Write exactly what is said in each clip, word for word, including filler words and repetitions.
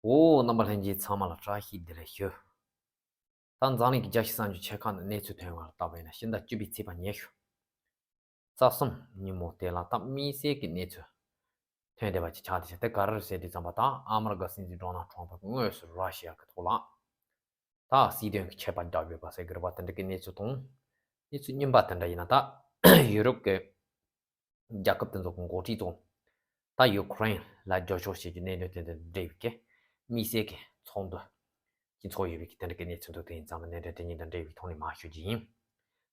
འོ། རྣམ་པ་ལྷན་རྒྱས་ཚང་མ་ལ་བཀྲ་ཤིས་བདེ་ལེགས་ཞུ། ད་འཛམ་གླིང་གི་རྒྱལ་སྤྱི་གསར་འགྱུར་ཆེ་ཁག་ནས་གནས་ཚུལ་ཐོན་པ་ལ་བལྟས་པ་ཡིན་ན། ཕྱི་ཟླ་བཅུ་པའི་ཚེས་པ་ཉི་ཤུ་རྩ་གསུམ་ཉིན་མོ་དེ་ལ་ད་དམིགས་བསལ་གྱི་གནས་ཚུལ་ཐོན་བསྡད་པ་ཅིག་ཆགས་བསྡད་ཤག་དེ་ག་རེ་རེད་ཟེར་དུས་ཙམ་པ། ད་ཨ་མི་རི་ཀ་སྲིད་འཛིན་ཌོ་ནལ་ཊམ་ཕུ་དངོས་སུ་ར་ཤི་ཡ་གི་ཐོག་ལ་ད་སྲིད་དོན་གྱི་ཆད་པ་བརྒྱབ་ཡོད་པ་ཟེར་གྱི་རེད་པ། དེ་འདྲ་གི་གནས་ཚུལ་དང་། གནས་ཚུལ་རྙིང་པ་དེ་འདྲ་ཡིན་ན། ད་ཡུ་རོབ་ཀྱི་རྒྱལ་ཁབ་དེ་ཚོ་གི་འགོ་ཁྲིད་ཚོ་ད་ཡུ་ཀེ་རེན་ལ་རྒྱབ་སྐྱོར་བྱེད་རྒྱུ་གནད་དོན་དེ་དང་འབྲེལ་བའི་གི་དམིགས་བསལ་གྱི་ཚོགས་འདུ་ཅིག་ཚོགས་ཡོད་པའི་གི་དེ་འདྲ་གི་གནས་ཚུལ་འདུག་དེ་ཡིན་ཙང་། ད་གནད་དོན་དེ་གཉིས་དང་འབྲེལ་བའི་ཐོག་ནས་མར་ཞུ་རྒྱུ་ཡིན།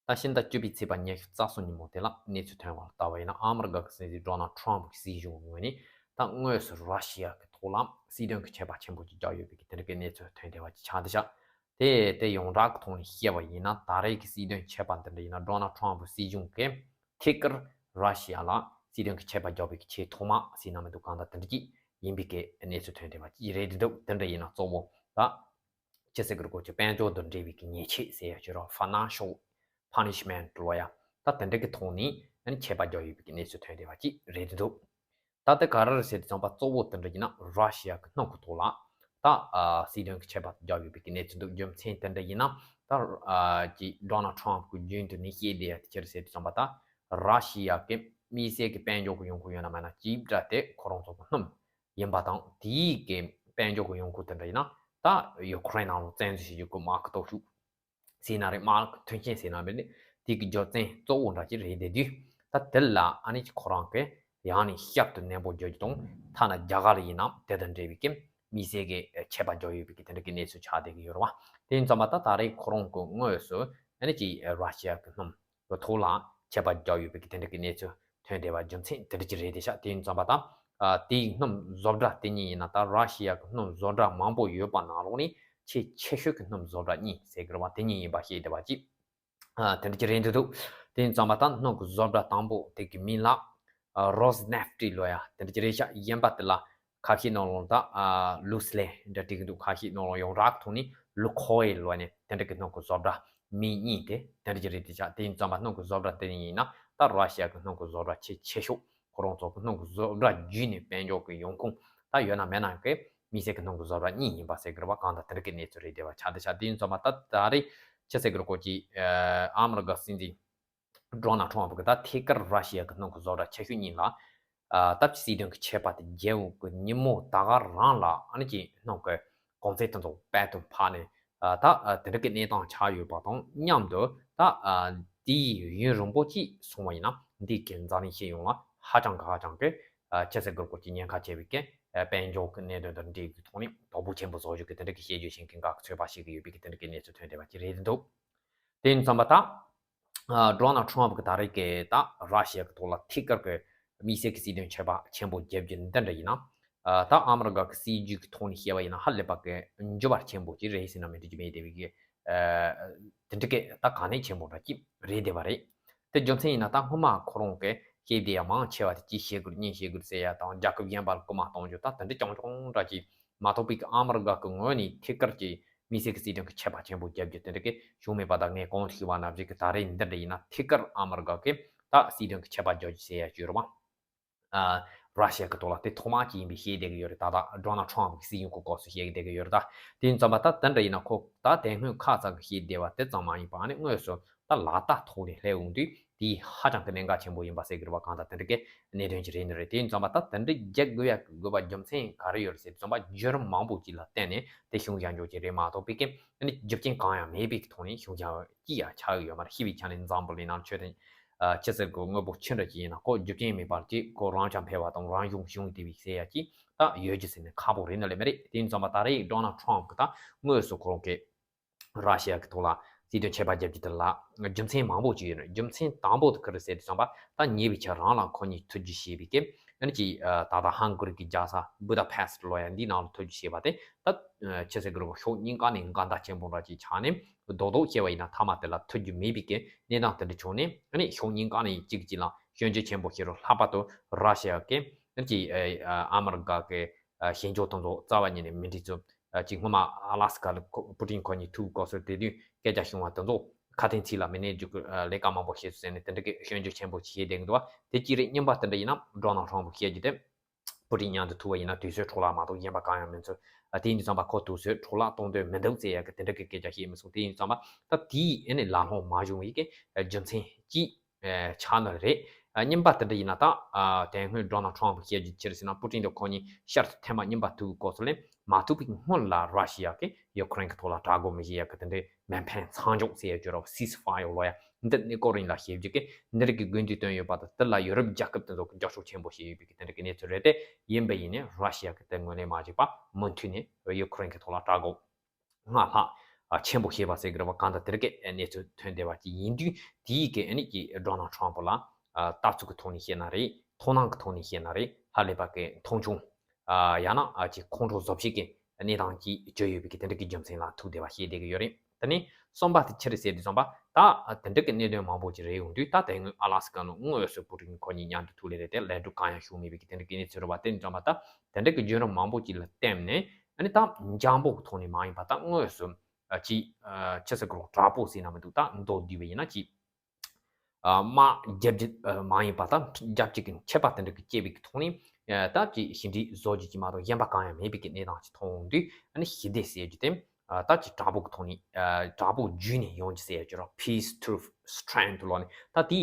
ད་ཕྱི་ཟླ་བཅུ་པའི་ཚེས་པ་ཉི་ཤུ་རྩ་གསུམ་ཉིན་མོ་དེ་ལ་གནས་ཚུལ་ཐོན་པ་ལ་བལྟས་པ་ཡིན་ན། ཨ་མི་རི་ཀ་གི་སྲིད་འཛིན་ཌོ་ནལ་ཊམ་ཕུ་གི་སྲིད་གཞུང་གི་ངོས་ནས་ད་དངོས་སུ་ར་ཤི་ཡ་གི་ཐོག་ལ་སྲིད་དོན་གྱི་ཆད་པ་ཆེན་པོ་ཅིག་བརྒྱབ་ཡོད་པའི་གི་དེ་འདྲ་གི་གནས་ཚུལ་ཐོན་བསྡད་པ་ཅིག་ཆགས་བསྡད་ཤག་དེ་དེ་ཡོངས་གྲགས་ཀྱི་ཐོག་ནས་བཤད་པ་ཡིན་ན། ད་རེས་ཀྱི་སྲིད་དོན་ཆད་པ་འདི་འདྲ་ཡིན་ན། ཌོ་ནལ་ཊམ་ཕུ་སྲིད་གཞུང་གིས་ཐད་ཀར་ར་ཤི་ཡ་ལ་སྲིད་དོན་གྱི་ཆད་པ་བརྒྱབ་པའི་གི་ཆེས་ཐོག་མ་ཟེར་ན་མི་འདུག་གང་ལྟར་དེ་འདྲ་ཅིག་ཡིན་པའི་གི་གནས་ཚུལ་ཐོན་བསྡད་པ་ཅིག་རེད་འདུག་དེ་འདྲ་ཡིན་ན་གཙོ་བོ་ད་ཅི་ཟེར་གི་རེད། ཁོ་ཚོས་དཔལ་འབྱོར་དང་འབྲེལ་བའི་གི་ཉེས་ཆད་ཟེར་ཡ་ཅིག་ཡོད་རེད། ཕའི་ནན་ཤལ་པ་ནི་ཤི་མེན་ཊི་ལབ་ཡ། ད་དེ་འདྲ་གི་ཐོག་ནས་ཨ་ནི་ཆད་པ་བརྒྱབ་ཡོད་པའི་གི་གནས་ཚུལ་ཐོན་བསྡད་པ་ཅིག་རེད་འདུག་ད་དེ་ག་རེ་རེད་ཟེར་དུས་ཙམ་པ། གཙོ་བོ་དེ་འདྲ་ཡིན་ན་ར་ཤི་ཡ་གི་སྣུམ་གི་ཐོག་ལ་ད་ཨ་སྲིད་དོན་གྱི་ཆད་པ་བརྒྱབ་ཡོད་པའི་གི་གནས་ཚུལ་འདུག་རྒྱུ་མཚན་དེ་འདྲ་ཡིན་ན། ད་ཨ་ཅིག་ཌོ་ནལ་ཊམ་ཕུ་གི་རྒྱུན་དུ་ནས་བཤད་བསྡད་ཡ་དེ་ཅི་རེད་ཟེར་དུས་ཙམ་པ། ད་ར་ཤི་ཡ་གི་དམིགས་བསལ་གྱི་དཔལ་འབྱོར་གྱི་ཡོང་ཁུངས་ཡོད་ན་མེད་ན་ཅིག་འདྲ་དེ་ཁོ་རང་ཚོ་གི་སྣུམ་ཡིན་པ་དང་། དེའི་གི་དཔལ་འབྱོར་གྱི་ཡོང་ཁུངས་དེ་འདྲ་ཡིན་ན། ད་ཡུ་ཀེ་རེན་ནང་ལ་བཙན་འཛུལ་བྱེད་རྒྱུ་གི་དམག་གི་སྟོབས་ཤུགས་ཟེར་ན་རེད། དམག་མཐུན་རྐྱེན་ཟེར་ན་རེད། དེ་གི་རྒྱུ་མཚན་གཙོ་བོ་འདྲ་ཅིག་རེད་བསྡད་དུས། ད་དེ་ལ་ཨ་ནི་ཁོ་རང་གིས་ཡང་ནས་བསྐྱར་དུ་ནན་པོ་བརྗོད་རྒྱུ་དང་། ཐ་ན་རྒྱ་གར་ལ་ཡིན་ནའང་དེ་དང་འབྲེལ་བའི་གི་དམིགས་བསལ་གྱི་ཆད་པ་བརྒྱབ་ཡོད་པའི་གི་དེ་འདྲ་གི་གནས་ཚུལ་ཆགས་བསྡད་ཀྱི་ཡོད་རེད་པ། དེ་ཡིན་ཙམ་པ། ད་ད་རེས་ཁོ་རང་གི་དངོས་སུ་ཨ་ནི་ཅིག་ར་ཤི་ཡ་གི་སྣུམ་གི་ཐོག་ལ་ཆད་པ་བརྒྱབ་ཡོད་པའི་གི་དེ་འདྲ་གི་གནས་ཚུལ་ཐོན་བསྡད་པ་རྒྱུ་མཚན་དེ་འདྲ་ཅིག་རེད་བསྡད་ཤག་དེ་ཡིན་ཙམ་པ། ད་ཨ་དེའི་སྣུམ་བཟོ་གྲྭ་དེ་གཉིས་ཡིན་ན། ད་ར་ཤི་ཡ་གི་སྣུམ་བཟོ་གྲྭ་མང་པོ་ཡོད་པ་ནང་ལོགས་ནས་ཆེས་ཆེ་ཤོས་ཀྱི་སྣུམ་བཟོ་གྲྭ་གཉིས་ཟེར་གི་རེད་པ། དེ་གཉིས་ཡིན་པ་བཤད་བསྡད་པ་ཅིག་ཨ་དེ་འདྲ་ཅིག་རེད་འདུག་དེ་ཡིན་ཙམ་པ། ད་སྣུམ་གྱི་བཟོ་གྲྭ་དང་པོ་དེ་གི་མིང་ལ་རོས་ནེབ་ཊི་ལབ་ཡ་དེ་འདྲ་ཅིག་རེད་ཤག་གཞན་པ་དེ་ལ་ཁ་ཤས་ནང་ལོགས་ད་ལུ་སི་ལེ་འདྲ་བྲིས་ཀྱི་འདུག་ཁ་ཤས་ནང་ལོགས་ཡོངས་གྲགས་ཐོག་ནས་ལུ་ཁོ་ཨེལ་ལབ་ནས་དེ་འདྲ་གི་སྣུམ་གྱི་བཟོ་གྲྭ་མིང་གཉིས་དེ་དེ་འདྲ་ཅིག་རེད་བསྡད་ཤག་དེ་ཡིན་ཙམ་པ། སྣུམ་གྱི་བཟོ་གྲྭ་དེ་ཡིན་ན། ད་ར་ཤི་ཡ་གི་སྣུམ་གྱི་བཟོ་གྲྭ་ཆེས་ཆེ་ཤོས། ཁོ་རང་ཚོ་གི་སྣུམ་གྱི་བཟོ་གྲྭ་བརྒྱུད་ནས་དཔལ་འབྱོར་གྱི་ཡོང་ཁུངས་ད་ཡོད་ན་མེད་ན་གི་དམིགས་བསལ་གྱི་སྣུམ་གྱི་བཟོ་གྲྭ་གཉིས་ཡིན་པ་ཟེར་གི་རེད་པ། གང་ལྟར་དེ་འདྲ་གི་གནས་ཚུལ་རེད་བསྡད་པ་ཆགས་བསྡད་ཤག་དེ་ཡིན་ཙམ་པ། ད་ད་རེས་ཅི་ཟེར་གི་རེད། ཁོ་ཅིག་ཨ་མི་རི་ཀ་སྲིད་འཛིན་ཌོ་ནལ་ཊམ་ཕུ་གིས་ད་ཐད་ཀར་ར་ཤི་ཡ་གི་སྣུམ་གྱི་བཟོ་གྲྭ་ཆེ་ཤོས་གཉིས་ལ་ཨ་སྟབས་ཀྱིས་སྲིད་དོན་གྱི་ཆད་པ་དེ་བརྒྱབ་ཡོང་གི་ཉིན་མོ་ད་ག་རང་ལ་ཨ་ནི་ཅིག་སྣུམ་གྱི་གོང་ཚད་དེ་ཚོ་དཔལ་དུ་འཕར་ནས། ཨ་ད་ཨ་དེ་འདྲ་གི་གནས་སྟངས་ཆགས་ཡོད་པ་དང་མཉམ་དུ། ད་ཨ་དེའི་ཡུན་རིང་པོ་ཅིག་སོང་བ་ཡིན་ན། འདི་གི་འཛམ་གླིང་སྤྱི་ཡོངས་ལ་ཧ་ཅང་གི་ཧ་ཅང་གི་ཨ་ཅི་ཟེར་དགོས་རེད། ཁོ་ཅིག་ཉེན་ཁ་ཆེ་བའི་གི་ཨ་དཔལ་འབྱོར་གྱི་གནད་དོན་དང་འབྲེལ་གྱི་ཐོག་ནས་དོ་ཕོག་ཆེན་པོ་བཟོ་རྒྱུ་གི་དེ་འདྲ་གི་བཤད་རྒྱུ་ཞིག་གི་འགག་གི་ཚོད་དཔག་བྱེད་ཀྱི་ཡོད་པའི་གི་དེ་འདྲ་གི་གནས་ཚུལ་ཐོན་བསྡད་པ་ཅིག་རེད་འདུག་དེ་ཡིན་ཙམ་པ། ད་ཨ་ཌོ་ནལ་ཊམ་ཕུ་གིས་ད་རེས་ཀྱི་ད་ར་ཤི་ཡ་གི་ཐོག་ལ་ཐད་ཀར་གྱི་དམིགས་བསལ་གྱི་སྲིད་དོན་ཆད་པ་ཆེན་པོ་བརྒྱབ་རྒྱུ་འདི་འདྲ་ཡིན་ན། ཨ་ད་ཨ་མི་རི་ཀ་གི་སྲིད་ཇུས་ཀྱི་ཐོག་ནས་བཤད་པ་ཡིན་ན་ཧ་ལས་པ་གི་འགྱུར་བ་ཆེན་པོ་ཅིག་རེད་ཟེར་ན་མི་འགྲིག་རྒྱུ་མེད་བསྡད་པའི་གི་ཨ་དེ་འདྲ་གི་ད་གལ་གནད་ཆེན་པོ་འདྲ་ཅིག་རེད་བསྡད་པ་རེད། དེ་རྒྱུ་མཚན་ཡིན་ན། ད་སྔོན་མ་ཁོ་རང་གིས་བཤད་བསྡད་ཡ་མང་ཆེ་བ་དེ་གཅིག་བཤད་དགོས་རེད། གཉིས་བཤད་དགོས་རེད་ཟེར་ཡ་དང་། རྒྱལ་ཁབ་གཞན་པ་ལ་སྐུལ་མ་གཏོང་རྒྱུ། ད་དེ་འདྲ་རྐྱང་རྐྱང་འདྲ་ཅིག་མ་གཏོགས་པའི་གི་ཨ་མི་རི་ཀ་གི་ངོས་ནས་ཐད་ཀར་གྱི་དམིགས་བསལ་གྱི་སྲིད་དོན་གྱི་ཆད་པ་ཆེན་པོ་བརྒྱབ་རྒྱུ་དེ་འདྲ་གི་བྱུང་མེད་པ། ད་ངས་གོང་དུ་ཞུས་པ་ནང་བཞིན་གྱི་ད་རེས་འདི་འདྲ་ཡིན་ན་ཐད་ཀར་ཨ་མི་རི་ཀ་གིས་ད་སྲིད་དོན་གྱི་ཆད་པ་བརྒྱབ་རྒྱུ་ཟེར་ཡ་ཅིག་ཡོད་རེད་པ། ཨ་ར་ཤི་ཡ་གི་ཐོག་ལ་དེ་ཐོག་མ་ཅིག་ཡིན་པའི་བཤད་བསྡད་ཀྱི་ཡོད་རེད། ད་ལྟ་ཌོ་ནལ་ཊམ་ཕུ་གི་སྲིད་གཞུང་གི་སྐབས་སུ་བཤད་བསྡད་ཀྱི་ཡོད་རེད། ད་དེ་ཡིན་ཙམ་པ། ད་དེ་འདྲ་ཡིན་ན་ཁོ་ད་དེ་སྔོན་ཁ་ཙ་གི་བཤད་བསྡད་པ་དེ་ཙམ་མ་ཡིན་པ། ཨ་ནི་དངོས་སུ་ད་ལག་བསྟར་ཐོག་ནས་སླེབས་ཡོང་དུས་དེ་ཧ་ཅང་གི་གནད་འགག་ཆེན་པོ་ཡིན་པ་ཟེར་གྱི་རེད་པ། གང་ལྟར་དེ་འདྲ་གི་གནད་དོན་ཅིག་རེད་ནི་རེད། དེ་ཡིན་ཙམ་པ། ད་དེ་འདྲ་རྒྱག་དགོས་ཡ་གི་དགོས་པ་རྒྱུ་མཚན་ག་རེ་ཡོད་རེད་ཟེར་དུས་ཙམ་པ། འགྱུར་མང་པོ་ཅིག་ལ་བརྟེན་ནས་དེ་བྱུང་བཞག་རྒྱུ་ཅིག་རེད་མ་གཏོགས་པའི་གི་ཨ་ནི་རྒྱུ་རྐྱེན་གང་ཡང་མེད་པའི་ཐོག་ནས་བྱུང་བཞག་ཅི་ཡང་ཆགས་ཡོད་མ་རེད། ཤེས་པའི་ཆ་ནས་འཛམ་བུ་གླིང་ནང་ཆོས་དང་ཨ་ཅི་ཟེར་དགོས། དངོས་པོ་ཅི་འདྲ་ཅིག་ཡིན་ན་ཁོ་རྒྱུ་རྐྱེན་མེད་པར་ཅིག་ཁོ་རང་ཅག་འཕེལ་བ་དང་རང་བྱུང་བྱུང་བསྡད་པའི་ཟེར་ཡ་ཅིག་ད་ཡོད་རྒྱུ་ཟེར་ནས་ཁག་པོ་རེད་ནི་ལས་མ་རེད། དེ་ཡིན་ཙམ་པ་ད་རེས་ཌོ་ནལ་ཊམ་ཕུ་གིས་ད་དངོས་སུ་ཁོ་རང་གིས་ར་ཤི་ཡ་གི་ཐོག་ལ་སྲིད་དོན་ཆད་པ་བརྒྱབ་རྒྱུ་དེ་ལ་རྒྱུ་མཚན་མང་པོ་ཅིག་ཡོད་རེད། རྒྱུ་མཚན་དང་པོ་དེ་ག་རེ་ཟེར་དུས་ཙམ་པ། ད་ཉེ་བའི་ཆར་རང་ལ་ཁོ་གཉིས་ཐུག་རྒྱུ་བྱས་པའི་གི་ཨ་ནི་ཅིག་ཨ་ད་ལྟ་ཧང་གོ་རི་གི་རྒྱལ་ས་བུ་ད་ཕེ་སི་ལབ་ཡ་འདི་ནང་ལ་ཐུག་རྒྱུ་བྱས་པ་དེ། ད་ཨ་ཅི་ཟེར་དགོས་རེད། ཕྱོགས་གཉིས་ཀ་ནས་འགལ་ཟླ་ཆེན་པོ་འདྲ་ཅིག་ཆགས་ནས། རྡོག་རྡོག་བྱས་པ་ཡིན་ན་མཐའ་མ་དེ་ལ་ཐུག་རྒྱུ་མེད་པའི་གི་གནས་སྟངས་དེ་འདྲ་བྱུང་ནས། ཨ་ནི་ཕྱོགས་གཉིས་ཀ་ནས་གཅིག་གིས་གཅིག་ལ་སྐྱོན་བརྗོད་ཆེན་པོ་བྱེད་རུང་། ལྷག་པར་དུ་ར་ཤི་ཡ་གིས་ཨ་ནི་ཅིག་ཨ་ཨ་མི་རི་ཀ་གི་ཨ་ཞེན་ཆགས་དེ་ཚོ་རྩ་བ་ཉིད་ནས་མི་འགྲིག་ཚུལ། ཨ་ཅིག་སྔོན་མ་ཨ་ལ་སི་ཀ་ལ་ཁོ་པུ་ཏིན་ཁོ་གཉིས་ཐུག་སྐབས་སུ་དེ་དུས་སྐད་ཆ་བྱུང་བ་དེ་ཚོ་ཁ་དན་ཚིག་ལ་མི་གནས་རྒྱུ་གི་ཨ་ལས་ཀ་མང་པོ་བྱས་སོང་ཟེར་ནས་དེ་འདྲ་གི་སྐྱོན་བརྗོད་ཆེན་པོ་བྱས་བསྡད་ཀྱི་འདུག་པ། དེ་གཅིག་རེད། གཉིས་པ་དེ་འདྲ་ཡིན་ན་ཌོ་ནལ་ཊམ་ཕུ་བཤད་རྒྱུ་དེ། པུ་ཏིན་མཉམ་དུ་ཐུག་པ་ཡིན་ན་དུས་ཚོད་འཕྲོ་བརླག་མ་གཏོགས་གཞན་པ་གང་ཡང་མི་འཚོལ། ཨ་དེ་ཡིན་དུས་ཙམ་པ་ཁོ་དུས་ཚོད་འཕྲོ་བརླག་གཏོང་འདོད་མི་འདུག་ཟེར་ཡག་གི་དེ་འདྲ་གི་སྐད་ཆ་བཤད་མི་སོང་། དེ་ཡིན་དུས་ཙམ་པ་ད་དེའི་ཨ་ནི་ལམ་ལྷོང་མ་བྱུང་བའི་གི་རྒྱུ་མཚན་གཅིག་ཆགས་ནི་རེད། ཨ་གཉིས་པ་དེ་འདྲ་ཡིན་ན་ད་ཨ་དེ་སྔོན་ཌོ་ནལ་ཊམ་ཕུ་བཤད་རྒྱུ་ཅི་རེད་ཟེར་ན། པུ་ཏིན་དང་ཁོ་གཉིས་ཤར་དུ་ཐེངས་མ་གཉིས་པ་ཐུག་གི་སྐབས་སུ་ལས་མ་ཐུག་པའི་སྔོན་ལ་ར་ཤི་ཡ་གིས་ཡུ་ཁུ་རེན་གི་ཐོག་ལ་དྲག་རྒོལ་མི་བྱེད་ཡག་གི་དེ་འདྲའི་མེ་འཕེན་མཚམས་འཇོག་ཟེར་ཡག་ཅིག་ཡོད་རེད་བ། སི་སི་ཕ་ཡར་ལབ་ཡག་འདི་ནི་ཀོ་རིན་ལ་བཤད་རྒྱུ་གི་འདི་རིགས་ཀྱི་དགོས་འདུན་བཏོན་ཡོད་པ་དང་། དེ་ལ་ཡུ་རོབ་རྒྱལ་ཁབ་དེ་ཚོ་གིས་རྒྱབ་སྐྱོར་ཆེན་པོ་བྱས་ཡོད་པའི་གི་དེ་འདྲ་གི་གནས་ཚུལ་རེད་དེ། ཡིན་པ་ཡིན་ནའི་ར་ཤི་ཡ་གིས་དེ་ངོས་ལེན་མ་བྱས་པ་མུ་མཐུད་ནས་ཡུ་ཁུ་རེན་གི་ཐོག་ལ་དྲག་རྒོལ་སྔར་ལྷག་ཆེན་པོ་བྱས་པ་ཟེར་གི་རེད་བ། གང་ལྟར་དེ་རིགས་ཀྱི་གནས་ཚུལ་ཐོན་བསྡད་པ་ཅིག་ཡིན་དུས། དེའི་གི་ཨ་ནི་ཀྱི་ཌོ་ནལ་ཊམ་ཕུ་ལ་ལྟ་ཚུལ་གི་ཐོག་ནས་བཤད་ན་རེད། མཐོང་སྣང་གི་ཐོག་ནས་བཤད་ན་རེད། ཧ་ལས་པ་གི་མཐོང་ཆུང་ཡང་ན་ཅིག་ཁོང་ཁྲོ་བཟོ་བྱེད་ཀྱི་གནས་སྟངས་ཅིག་བརྗོད་ཡོད་པའི་གི་དེ་འདྲ་གི་རྒྱུ་མཚན་ལ་ཐུག་བསྡད་པ་བཤད་བསྡད་ཀྱི་ཡོད་རེད། དེ་ནས་གསུམ་པ་དེ་ཆི་རེད་ཟེར་དུས་ཙམ་པ། ད་དེ་འདྲ་གི་གནད་དོན་མང་པོ་ཅིག་རེད་ཡོང་དུས། ད་དེ་སྔོན་ཨ་ལ་སི་ཀ་ནང་དངོས་སུ་པུ་ཏིན་ཁོ་གཉིས་མཉམ་དུ་ཐུག་ལེ་རེད་དེ། ལས་འགུལ་གང་ཡང་བྱུང་མེད་པའི་གི་དེ་འདྲ་གི་གནས་ཚུལ་རེད་བ། དེ་ཡིན་དུས་ཙམ་པ་ད་དེ་འདྲ་གི་བརྒྱུད་རིམ་མང་པོ་ཅིག་ལ་བརྟེན་ནས་ཨ་ནི་ད་འཇམ་པོ་གི་ཐོག་ནས་མ་ཡིན་པ། ད་དངོས་སུ་ཅིག་ཆི་ཟེར་གི་རེད། དྲག་པོ་ཟེར་ན་མི་འདུག་ད་མདོར་བསྡུས་པ་ཡིན་ན་ཅིག་དམག་རྒྱབ་རྒྱུ་མ་ཡིན་པ། ད་རྒྱབ་ཀྱི་ཁྱད་པར་དེ་འདྲ་གི་སྐྱེས་པའི་གི་ཐོག་ནས་ད་ཅིག་ཞི་འགྲིག་བཟོ་རྒྱུ་ཅིག་མ་གཏོགས་གཞན་པ་གང་ཡང་མེད་པའི་གི་གནས་སྟངས་ཅིག་མཐོང་དུས། ཨ་ནི་ཞི་བདེ་ཟེར་རྒྱུ་དེ་ད་ཅིག་དྲག་པོ་གི་ཐོག་ནས་དྲག་པོ་བརྒྱུད་ནས་ཡོང་རྒྱུ་ཟེར་ཡག་ཅིག་རེད། Peace through strength ལབ་ནས། ད་དེ་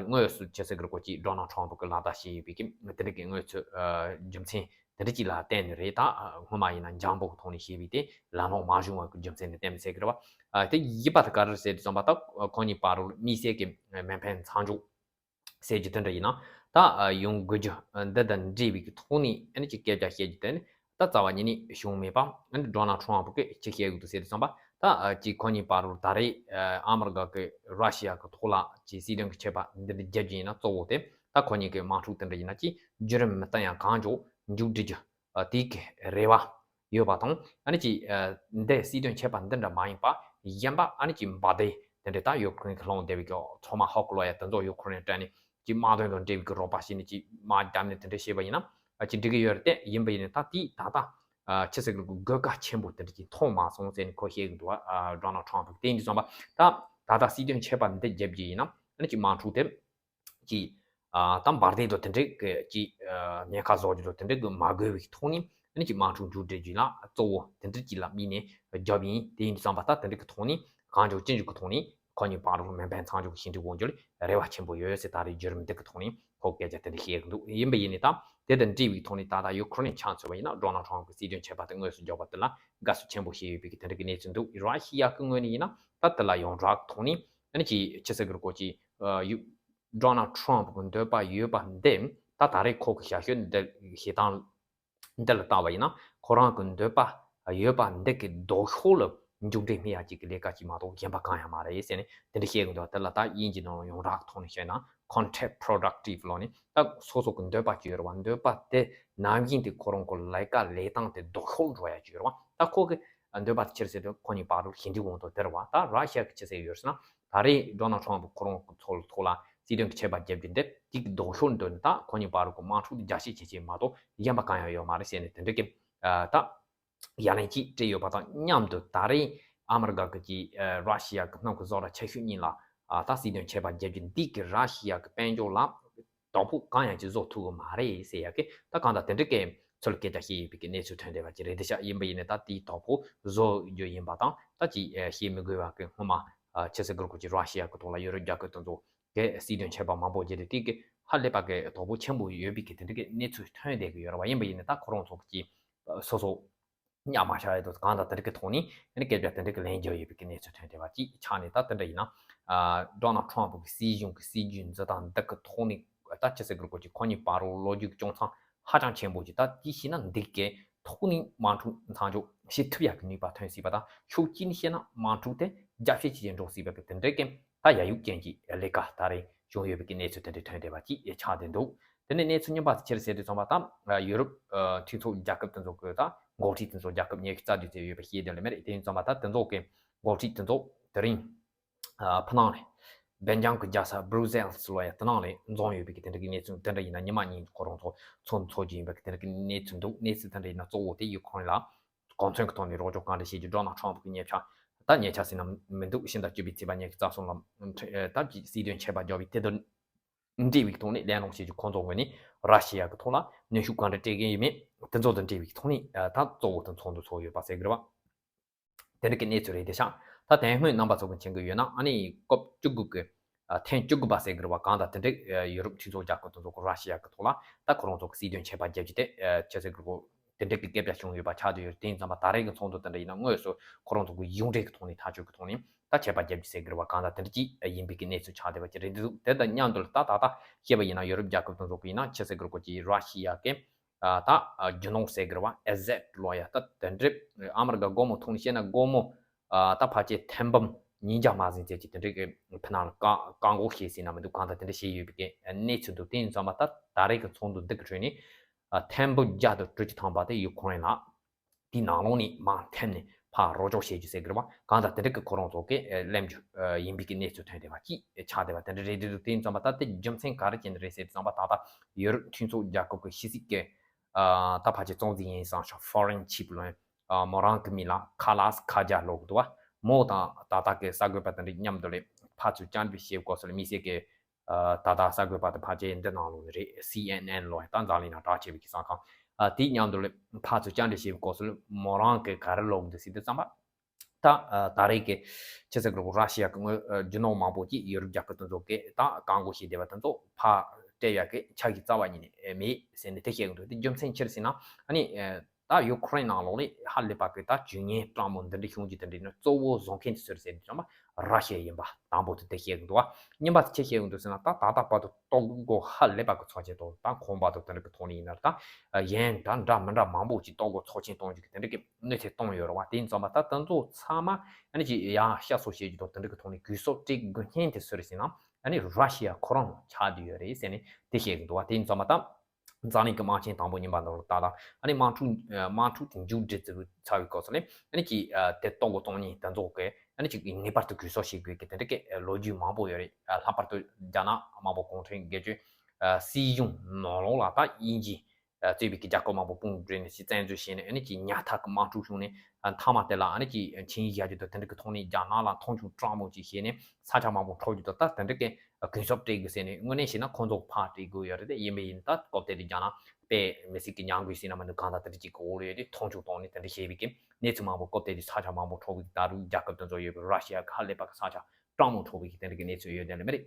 དངོས་སུ་ཆི་ཟེར་གི་རེད། ཁོ་ཅིག་ཌོ་ནལ་ཊམ་ཕུ་གིས་ལག་བསྟར་བྱས་ཡོད་པའི་གི་དེ་འདྲ་གི་དངོས་སུ་རྒྱུ་མཚན་དེ་འདྲ་ཅིག་ལ་བརྟེན་ནས་རེད། ད་སྔོན་མ་ཡིན་ན་འཇམ་པོ་གི་ཐོག་ནས་བྱས་པའི་དེ་ལམ་ལྷོང་མ་བྱུང་བ་གི་རྒྱུ་མཚན་ནི་བརྟེན་པ་ཟེར་གི་རེད་བ། དེ་བཞི་པ་དེ་ག་རེ་ཟེར་དུས་ཙམ་པ། ད་ཁོ་གཉིས་བར་དུ་དམིགས་བསལ་གྱི་མེ་འཕེན་མཚམས་འཇོག་ཟེར་རྒྱུ་དེ་འདྲ་ཡིན་ན་ད་ཡོང་དགོས་རྒྱུ་འདི་དང་འབྲེལ་བའི་གི་ཐོག་ནས་ཨ་ནི་ཅིག་སྐད་ཆ་བཤད་རྒྱུ་དེ་ནི་ད་རྩ་བ་ཉིད་ནས་བྱུང་མེད་པ། ཨ་ནི་ཌོ་ནལ་ཊམ་ཕུ་གིས་ཅི་བཤད་ཡོད་འདུག་ཟེར་དུས་ཙམ་པ། ད་ཅིག་ཁོ་གཉིས་བར་དུ་ད་རེས་ཨ་མི་རི་ཀ་གིས་ར་ཤི་ཡ་གི་ཐོག་ལ་ཅིག་སྲིད་དོན་གི་ཆད་པ་འདི་འདྲ་བརྒྱབ་རྒྱུ་ཡིན་ན། གཙོ་བོ་དེ་ད་ཁོ་གཉིས་ཀྱི་དམག་འཁྲུག་དེ་འདྲ་ཡིན་ན་ཅིག་བརྒྱུད་རིམ་མི་བརྟན་ཡང་གང་མགྱོགས་མཇུག་སྒྲིལ་རྒྱུ་དེའི་གི་རེ་བ་ཡོད་པ་དང་། ཨ་ནི་ཅིག་འདི་སྲིད་དོན་ཆད་པ་འདི་འདྲ་མ་ཡིན་པ་གཞན་པ། ཨ་ནི་ཅིག་འབར་མདེལ་དེ་འདྲ་ད་ཡུ་ཀེ་རེན་གི་སློང་བསྡད་པའི་གི་ཊོ་མ་ཧོག་ལབ་ཡག་དེ་ཚོ་ཡུ་ཀེ་རེན་སྤྲད་ནས་ཅིག་དམག་དོན་དང་འབྲེལ་བའི་གི་རོགས་པ་བྱས་ནས་ཅིག་དམག་བརྒྱབ་ནས་དེ་འདྲ་བྱས་པ་ཡིན་ན་ཅིག་འགྲིག་གི་ཡོད་རེད་དེ། ཡིན་པ་ཡིན་ནའི་ད་དེ་ད་ལྟ་ཆི་ཟེར་གི་དགོས་གལ་ཆེན་པོ་དེ་འདྲ་ཅིག་མཐོང་མ་སོང་ཟེར་ནས་ཁོ་བཤད་གི་འདུག་བ། ཌོ་ནལ་ཊམ་ཕུ་གིས། དེ་ཡིན་དུས་ཙམ་པ་ད་ད་ལྟ་སྲིད་དོན་ཆད་པ་འདི་བརྒྱབ་རྒྱུ་ཡིན་ན། ཨ་ནི་ཅིག་དམག་འཁྲུག་དེ་ཅིག་ཨ་ད་འབར་མདེལ་དང་དེ་འདྲའི་གི་ཅིག་ཨ་ཉེན་ཁ་བཟོ་རྒྱུ་དང་དེ་འདྲའི་གི་མ་དགོས་པའི་ཐོག་ནས། ཨ་ནི་ཅིག་དམག་འཁྲུག་མཇུག་སྒྲིལ་རྒྱུ་ལ་གཙོ་བོ་དེ་འདྲ་ཅིག་ལ་དམིགས་ནས་བརྒྱབ་ཡིན། དེ་ཡིན་དུས་ཙམ་པ་ད་དེ་འདྲའི་གི་ཐོག་ནས་གང་མགྱོགས་ཅི་མགྱོགས་གི་ཐོག་ནས་ཁོ་གཉིས་བར་དུ་མེ་འཕེན་མཚམས་འཇོག་གི་ཞི་འགྲིག་ཡོང་རྒྱུ་ལ་རེ་བ་ཆེན་པོ་ཡོད་ཟེར། ད་རེས་བརྒྱུད་རིམ་འདི་གི་ཐོག་ནས་ཁོ་སྐད་ཆ་དེ་འདྲ་བཤད་གི་འདུག་ཡིན་པ་ཡིན་ནའི་ད་དེ་དང་འབྲེལ་བའི་ཐོག་ནས་ད་ལྟ་ཡུ་ཀེ་རེན་ཆ་མཚོན་པ་ཡིན་ན། ཌོ་ནལ་ཊམ་ཕུ་གིས་སྲིད་དོན་ཆད་པ་དེ་དངོས་སུ་བརྒྱབ་པ་དེ་ལ་དགའ་བསུ་ཆེན་པོ་བྱས་ཡོད་པའི་གི་དེ་འདྲ་གི་གནས་ཚུལ་འདུག་ར་ཤི་ཡ་གི་ངོས་ནས་ཡིན་ན་ད་དེ་ལ་ཡོངས་གྲགས་ཐོག་ནས་ཨ་ནི་ཅིག་ཆི་ཟེར་གི་རེད། ཁོ་ཅིག་ཨ་ཡུ་ཌོ་ནལ་ཊམ་ཕུ་གི་འདོད་པ་ཡོད་པ་འདི་ད་ད་རེས་ཁོ་གི་ཞབས་ཞུ་འདི་བྱེད་སྟངས་འདི་ལ་བལྟས་པ་ཡིན་ན། ཁོ་རང་གི་འདོད་པ་ཡོད་པ་འདི་གི་ལྡོག་ཕྱོགས་ལ་མཇུག་འབྲས་སྨིན་ཡག་ཅིག་གི་ལས་ཀ་ཅིག་མ་གཏོགས་གཞན་པ་གང་ཡང་མ་རེད་ཟེར་ནས་དེ་འདྲ་བཤད་གི་འདུག་དེ་ལ་ད་དབྱིན་ཇིའི་ནང་ལ་ཡོངས་གྲགས་ཐོག་ནས་བཤད་ན་counterproductive ལབ་ནས། ད་སོ་སོ་གི་འདོད་པ་ཅིག་ཡོད་རེད་བ། འདོད་པ་དེ་ནང་བཞིན་དེ་ཁོ་རང་གི་ལས་ཀ་ལས་སྟངས་དེ་ལྡོག་ཕྱོགས་འགྲོ་ཡག་ཅིག་ཡོད་རེད་བ། ད་ཁོ་གི་འདོད་པ་དེ་ཆི་རེད་ཟེར་དུས། ཁོ་གཉིས་བར་དུ་ཞི་འགྲིག་ཡོང་དོན་དེ་རེད་བ། ད་ར་ཤི་ཡ་གིས་ཆི་ཟེར་ཡོད་ཟེར་ན། ད་རེས་ཌོ་ནལ་ཊམ་ཕུ་ཁོ་རང་གི་ཚོགས་ཐོག་ལ་སྲིད་དོན་གྱི་ཆད་པ་བརྒྱབ་རྒྱུ་འདི་གཅིག་ལྡོག་ཕྱོགས་འདོད་ནི། ད་ཁོ་གཉིས་བར་དུ་གི་དམག་འཁྲུག་དེ་རྒྱས་བཤད་བྱེད་ཆེད་མ་གཏོགས་གཞན་པ་གང་ཡང་ཡོད་མ་རེད་ཟེར་ནས་དེ་འདྲ་གི་ཨ་ད་ཡ་ལན་ཅིག་སྤྲད་ཡོད་པ་དང་མཉམ་དུ། ད་རེས་ཨ་མི་རི་ཀ་གི་ཅིག་ཨ་ར་ཤི་ཡ་གི་གནམ་གྱི་བཟོ་གྲྭ་ཆེ་ཤོས་གཉིས་ལ་ཨ་ད་སྲིད་དོན་ཆད་པ་བརྒྱབ་རྒྱུ་འདི་གིས་ར་ཤི་ཡ་གི་དཔལ་འབྱོར་ལ་དོ་ཕོག་གང་ཡང་ཅིག་བཟོ་ཐུབ་ཀྱི་མ་རེད་ཟེར་ཡག་གི་ད་གང་ལྟར་དེ་འདྲ་གི་ཚུལ་སྐད་ཆ་བཤད་ཡོད་པའི་གི་གནས་ཚུལ་ཐོན་བསྡད་པ་ཅིག་རེད། དེ་ཤག་ཡིན་པ་ཡིན་ནའི་ད་དེའི་དོ་ཕོག་བཟོ་རྒྱུ་ཡིན་པ་དང་། ད་ཅིག་ཨ་བཤད་མི་དགོས་པ་གི་སྔོན་མ་ཨ་ཆི་ཟེར་གི་རེད། ཁོ་ཅིག་ར་ཤི་ཡ་གི་ཐོག་ལ་ཡུ་རོབ་རྒྱལ་ཁབ་དེ་ཚོ་གི་སྲིད་དོན་ཆད་པ་མང་པོ་བརྒྱབ་རེད། དེ་གི་ཧ་ལས་པ་གི་དོ་ཕོག་ཆེན་པོ་ཡོད་པའི་གི་དེ་འདྲ་གི་གནས་ཚུལ་ཐོན་བསྡད་གི་ཡོད་རེད་བ། ཡིན་པ་ཡིན་ནའི་ད་ཁོ་རང་ཚོ་གི་ཅིག་སོ་སོ་གཉའ་མ་ཤར་ཡ་དང་གང་དང་དེ་འདྲ་གི་ཐོག་ནས་ཨ་ནི་སྐད་ཆ་དེ་འདྲ་གི་ལན་རྒྱག་ཡོད་པའི་གི་གནས་ཚུལ་ཐོན་བསྡད་པ་ཅིག་ཆགས་ནས། ད་དེ་འདྲ་ཡིན་ན་ཨ་ཌོ་ནལ་ཊམ་ཕུ་གི་སྲིད་གཞུང་གི་སྲིད་ཇུས་འཛིན་སྟངས་འདི་གི་ཐོག་ནས་ད་ཆི་ཟེར་གི་རེད། ཁོ་ཅིག་ཁོ་གཉིས་བར་དུ་ལོ་རྒྱུས་ཀྱི་བྱུང་ཚང་ཧ་ཅང་ཆེན་པོ་ཅིག་ད་དེ་བྱས་ན་འདི་གི་ཐོག་ནས་དམག་འཁྲུག་མཚམས་འཇོག་བྱེད་ཐུབ་ཡག་གི་ནུས་པ་ཐོན་སྲིད་པ་དང་། ཕྱོགས་གཅིག་ནས་བཤད་ན་དམག་འཁྲུག་དེ་རྒྱས་བཤད་བྱེད་ཀྱི་འགྲོ་སྲིད་པ་གི་དེ་འདྲའི་གི་ད་ཡ་ཡུག་ཅན་གྱི་ལས་ཀ་ད་རེས་བྱུང་ཡོད་པའི་གི་གནས་ཚུལ་དེ་འདྲ་ཐོན་བསྡད་པ་ཅིག་ཆགས་བསྡད་འདུག་དེ་ནས་གནས་ཚུལ་གཉིས་པ་དེ་ཆི་རེད་ཟེར་དུས་ཙམ་པ། ད་ཡུ་རོབ་ཨ་གྲོས་ཚོགས་རྒྱལ་ཁབ་དེ་ཚོ་གི་ད་འགོ་ཁྲིད་དེ་ཚོ་རྒྱལ་ཁབ་ཉི་ཤུ་རྩ་བདུན་ཙམ་ཡོད་པ་ཤེས་བསྡད་ལེ་མེད་རེད། དེ་ཡིན་ཙམ་པ་ད་དེ་ཚོ་གི་འགོ་ཁྲིད་དེ་ཚོ་དེ་རིང་ཨ་ཕ་ནང་ལ་སྦེལ་ཇམ་གི་རྒྱལ་ས་Brussels ལབ་ཡ་དེ་ནང་ལ་འཛོམས་ཡོད་པའི་གི་དེ་འདྲ་གི་གནས་ཚུལ། དེ་འདྲ་ཡིན་ན་ཉི་མ་གཉིས་ཁོ་རང་ཚོ་ཚོགས་འདུ་ཚོགས་ཀྱི་ཡིན་པ་གི་དེ་འདྲ་གི་གནས་ཚུལ་འདུག་གནས་ཚུལ་དེ་འདྲ་ཡིན་ན་གཙོ་བོ་དེ་ཡུ་ཁུ་རེན་ལ་གོ་མཚོན་གི་ཐོག་ནས་རོགས་སྐྱོར་གང་འདྲ་བྱེད་རྒྱུ། ཌོ་ནལ་ཊམ་ཕུ་གི་ཉེ་ཆར་ད་ཉེ་ཆར་ཟེར་ན་མི་འདུག་ཕྱི་ཟླ་བཅུ་པའི་ཚེས་པ་ཉི་ཤུ་རྩ་གསུམ་ལ་ད་ཅིག་སྲིད་དོན་ཆད་པ་བརྒྱབ་པའི་དེ་དང་འབྲེལ་བའི་ཐོག་ནས་ལན་སློང་བྱེད་རྒྱུ། ཁོང་ཚོ་ངོས་ནས་ ར་ཤི་ཡ་གི་ཐོག་ལ་གནོན་ཤུགས་ག་འདྲ་སྤྲད་གི་ཡིན་མིན་དེ་ཚོ་དང་འབྲེལ་བའི་ཐོག་ནས་ད་གཙོ་བོ་དེ་ཚོགས་འདུ་ཚོགས་ཡོད་པ་ཟེར་གི་རེད་བ། དེ་འདྲ་གི་གནས་ཚུལ་རེད་དེ་ཤག་ད་དེ་སྔོན་རྣམ་པ་ཚོ་གི་མཁྱེན་གི་ཡོད་ན་ཨ་ནི་སྐབས་བཅུ་དགུ་གི་ཨ་ཐེངས་བཅུ་དགུ་པ་ཟེར་གི་རེད་བ། གང་ལྟར་དེ་འདྲ་ཡུ་རོབ་མཐུན་ཚོགས་རྒྱལ་ཁབ་དེ་ཚོ་གི་ར་ཤི་ཡ་གི་ཐོག་ལ་ད་ཁོ་རང་ཚོ་གི་སྲིད་དོན་ཆད་པ་བརྒྱབ་རྒྱུ་དེ་ཆི་ཟེར་གི་རེད་གོ། དེ་འདྲ་གི་སྐད་ཆ་བྱུང་ཡོད་པ་ཆགས་བསྡད་ཡོད། དེ་ཡིན་ཙང་པ་ད་རེས་ཀྱི་ཚོགས་འདུ་དེ་འདྲ་ཡིན་ན་དངོས་སུ་ཁོ་རང་ཚོ་གི་གཞུང་འབྲེལ་གྱི་ཐོག་ནས་ཐག་གཅོད་ཀྱི་ཐོག་ནས་ད་ཆད་པ་བརྒྱབ་རྒྱུ་ཟེར་གི་རེད་བ། གང་ལྟར་དེ་འདྲ་ཅིག་ཡིན་པའི་གི་གནས་ཚུལ་ཆགས་བསྡད་པ་ཅིག་རེད་འདུག་དེ་དང་མཉམ་དུ་ལ་ད་ད་ལྟ་བཤད་པ་ཡིན་ན་ཡུ་རོབ་རྒྱལ་ཁབ་དེ་ཚོ་གི་ཡིན་ན་ཆི་ཟེར་གི་རེད་གོ་ཅིག་ར་ཤི་ཡ་གི་ཨ་ད་ཨ་རྒྱུ་ནོར་ཟེར་གི་རེད་བ། ཨེ་ཟེ་ཊི་ལོ་ཡ་ད་དེ་འདྲའི་ཨ་མི་རི་ཀ་སྒོར་མོ་ཐོག་ནས་བཤད་ན་སྒོར་མོ་ཨ་ད་ཕལ་ཆེར་ཐེར་འབུམ་ཉིས་བརྒྱ་མ་ཟིན་ཙམ་གྱི་དེ་འདྲའི་གི་ཕི་ནང་ལ་བཀག་བཀག་འགོག་བྱས་ཟིན་ན་མི་འདུག་གང་ལྟར་དེ་འདྲ་བྱས་ཡོད་པའི་གི་གནས་ཚུལ་འདུག་དེ་ཡིན་ཙང་མ་ད་ད་རེས་ཀྱི་ཚོགས་འདུ་འདི་གི་ཁྲོད་ནས་ཨ་ཐེར་འབུམ་བརྒྱ་དང་དྲུག་ཅུ་ཐམ་པ་དེ་ཡུ་ཁུ་རེན་ལ་དེའི་ནང་ལོགས་ནས་མར་འཐེན་ནས་ཕར་རོགས་སྐྱོར་བྱེད་རྒྱུ་ཟེར་གི་རེད་བ། གང་ལྟར་དེ་འདྲ་གི་ཁོ་རང་ཚོ་གི་ཨ་གླེང་རྒྱུ་ཨ་ཡིན་པའི་གི་གནས་ཚུལ་ཐོན་བསྡད་པ་ཅིག་ཆགས་བསྡད་པ་དེ་འདྲ་རེད་འདུག་དེ་ཡིན་ཙང་མ་ད་ལྟ་རྒྱུ་མཚན་ག་རེ་བྱས་ནས་རེད་ཟེར་དུས་ཙམ་པ་ད་ལྟ་ཡུ་རོབ་མཐུན་ཚོགས་རྒྱལ་ཁབ་ཀྱི་ཕྱི་སྲིད་ཀྱི་ཨ་ད་ཕལ་ཆེར་གཙོ་འཛིན་ཡིན་བསམ་ཤག་ཧྥོ་རེན་ཆིབ་ལོན་ཨ་མོ་རང་གི་མིང་ལ་ཁ་ལགས་ཁ་རྒྱ་ལབ་གི་འདུག་བ། མོ་དང་ད་ལྟ་གི་གསར་འགོད་པ་དེ་འདྲ་མཉམ་དུ་ལས་ཕར་ཚུར་བཅར་འདྲི་བྱེད་སྐབས་སུ་ལ་དམིགས་བསལ་གྱི་ཨ་ད་ལྟ་གསར་འགོད་པ་དེ་ཕལ་ཆེར་འདི་ནང་ལོགས་ནས་རེད། སི་ཨེན་ཨེན་ལོ་ད་འཛམ་གླིང་ནང་གྲགས་ཆེ་བའི་གི་གསར་ཁང་ཨ་དེའི་མཉམ་དུ་ལས་ཕར་ཚུར་བཅར་འདྲི་བྱེད་སྐབས་སུ་ལ་མོ་རང་གི་ག་རེ་ལབ་གི་འདུག་ཟེར་དུས་ཙམ་པ། ད་ཨ་ད་རེས་ཀྱི་ཆི་ཟེར་གི་རེད་གོ་ར་ཤི་ཡ་གི་དངོས་ཨ་རྒྱུ་ནོར་མང་པོ་ཅིག་ཡུ་རོབ་རྒྱལ་ཁབ་དེ་ཚོ་གིས་ད་བཀག་འགོག་བྱས་བསྡད་པ་དེ་ཚོ་ཕར་སྤྲད་ཡ་གི་ཆ་གི་རྩ་བ་ཉིད་ནས་མེད་ཟེར་ནས་དེ་བཤད་གི་འདུག་དེ་རྒྱུ་མཚན་ཅི་རེད་ཟེར་ན་ཨ་ནི་ཨ་ད་ཡུ་ཁུ་རེན་ནང་ལོགས་ལ་ཧ་ལས་པ་གི་ད་ཇུས་ངན་སྤྲང་མོ་འདི་འདྲ་བྱུང་རྒྱུ་དེ་འདྲ་ནི་གཙོ་བོ་བཟོ་མཁན་དེ་སུ་རེད་ཟེར་དུས་ཙམ་པ་ར་ཤི་ཡ་ཡིན་པ་དང་པོ་དེ་དེ་བཤད་གི་འདུག་བ། གཉིས་པ་དེ་ཅི་བཤད་གི་འདུག་ཟེར་ན་ད་ད་ལྟ་བར་དུ་ལྟོ་གོས་ཧ་ལས་པ་གི་ཚོགས་ཆེན་ཐོག་ད་ཁང་པ་དང་དེ་འདྲ་གི་ཐོག་ནས་ཡིན་ན་ད་ཡན་ད་འདྲ་མི་འདྲ་མང་པོ་ཅིག་ལྟོ་གོས་ཚོགས་ཆེན་གཏོང་རྒྱུ་གི་དེ་འདྲ་གི་གནོད་འཚེ་བཏང་ཡོད་རེད་བ། དེ་ཡིན་ཙང་མ་ད་དེ་ཚོ་ཚང་མ་ཨ་ནི་ཅིག་ཡར་བཤགས་གསོ་བྱེད་རྒྱུ་དང་དེ་འདྲ་གི་ཐོག་ནས་གུས་ཞབས་སྤྲད་དགོས་མཁན་དེ་སུ་རེད་ཟེར་ན་ཨ་ནི་ར་ཤི་ཡ་ཁོ་རང་ཆགས་བསྡད་ཡོད་རེད་ཟེར་ནས་དེ་བཤད་གི་འདུག་བ། དེ་ཡིན་ཙང་མ་ད་འཛམ་གླིང་གི་དམག་ཆེན་དང་པོ་ཉིན་པ་འདི་ལ་ད་ལྟ་ཨ་ནི་དམག་འཁྲུག་དམག་འཁྲུག་དེ་མཇུག་སྒྲིལ་ཚར་བའི་སྐབས་སུ་ལས་ཨ་ནི་ཅིག་དེ་ལྟོ་གོས་གཏོང་མཁན་དེ་ཚོ་གི་ཨ་ནི་ཅིག་ངེས་པར་དུ་གུས་ཞབས་བྱེད་དགོས་ཀྱི་དེ་འདྲ་གི་ལོ་རྒྱུས་མང་པོ་ཡོད་རེད། ལྷག་པར་དུ་རྒྱ་ནག་དམར་པོ་གུང་ཁྲན་སྒེར་གཅོད་སྲིད་གཞུང་ནང་ལོགས་ལ་ད་དབྱིན་ཇི་གཙོས་པའི་གི་རྒྱལ་ཁབ་མང་པོ་དཔུང་སྦྲེལ་ནས་ཅིག་བཙན་འཛུལ་བྱས་ནས་ཨ་ནི་ཅིག་ཉག་ཐག་གི་དམག་འཁྲུག་བྱུང་ནས་མཐའ་མ་དེ་ལ་ཨ་ནི་ཅིག་ཆིངས་ཡིག་བཞག་རྒྱུ་དང་དེ་འདྲ་གི་ཐོག་ནས་རྒྱ་ནག་ལ་མཐོང་ཆུང་སྤྲང་མོ་ཅིག་བྱས་ནས་ས་ཆ་མང་པོ་འཕྲོག་རྒྱུ་དང་ད་དེ་འདྲ་གི་གུས་ཞབས་སྤྲད་དགོས་ཟེར་ནས་དངོས་གནས་བྱས་ན་ཁོང་ཚོ་ཕར་སྤྲད་དགོས་ཡོད་རེད། དེ་ཡིན་པ་ཡིན་ད་སྐབས་དེ་དུས་རྒྱ་ནག་དཔེ་མི་སྲིད་ཀྱི་མྱ་ངན་ཟེར་ན་མི་འདུག་གང་ལྟར་དེ་འདྲ་ཅིག་གི་འོག་ལ་ཡོད་དུས་མཐོང་ཆུང་གཏོང་ནས་དེ་འདྲ་བྱས་པའི་གི་གནས་ཚུལ་མང་པོ་སྐབས་དེ་དུས་ས་ཆ་མང་པོ་འཕྲོག་པའི་གི་ད་རུང་རྒྱལ་ཁབ་དེ་ཚོ་ཡོད་པའི་ར་ཤི་ཡ་གི་ཧ་ལས་པ་གི་ས་ཆ་སྤྲང་མོ་འཕྲོག་པའི་གི་དེ་འདྲ་གི་གནས་ཚུལ་ཡོད་དེ་ལ་མི་རེད།